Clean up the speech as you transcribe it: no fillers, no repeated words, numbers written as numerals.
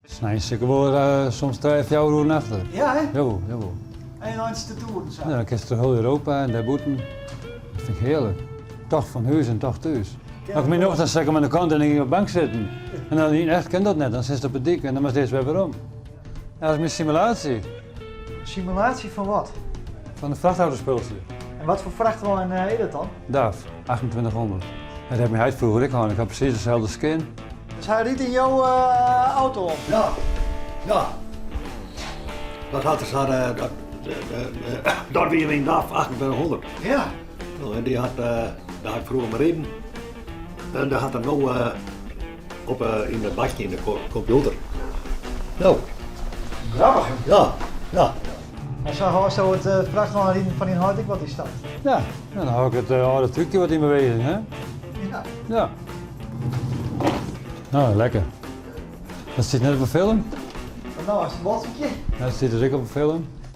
Sneins sit ik wol soms trije, fjouwer oeren achter. Ja, hè? Jawol, jawol. En in eintsje te toeren sa? Ja, dan kinst troch hiel Europa en dêrbûten. Dat fyn ik hearlik. Tocht fan hûs en tocht thús. As ik my nocht ha, set ik him oan de kant en dan gean ik op de bank sitten. En dan yn echt kin dat net, dan sitst op de dyk en dan moatst earst wer werom. Ja, dat is myn simulaasje. Simulaasje fan wat? Fan in frachtautospultsje. En wat foar frachtwein is dat dan? DAF, 2800. Dat hat myn heit froeger ek hân. Ik ha presys deselde skin. Dus hy rydt yn jo auto om? Ja, ja. Dat hat er sa, dat, dat wie myn DAF 2800. Ja. No, en dy hat, dêr ha ik froeger mei riden. En dêr hat er no op yn de bakje yn de kompjûter. No. Grappich. Ja, ja. En sa hâldsto it frachtweinriden fan dyn heit ek wat yn stand? Ja, dan hâld ik it âlde trúkje wat yn beweging, hè? Ja. Ja. No, lekker. Dat stiet net op 'e film. No, is it botsykje? Dat stiet dus ek op 'e film.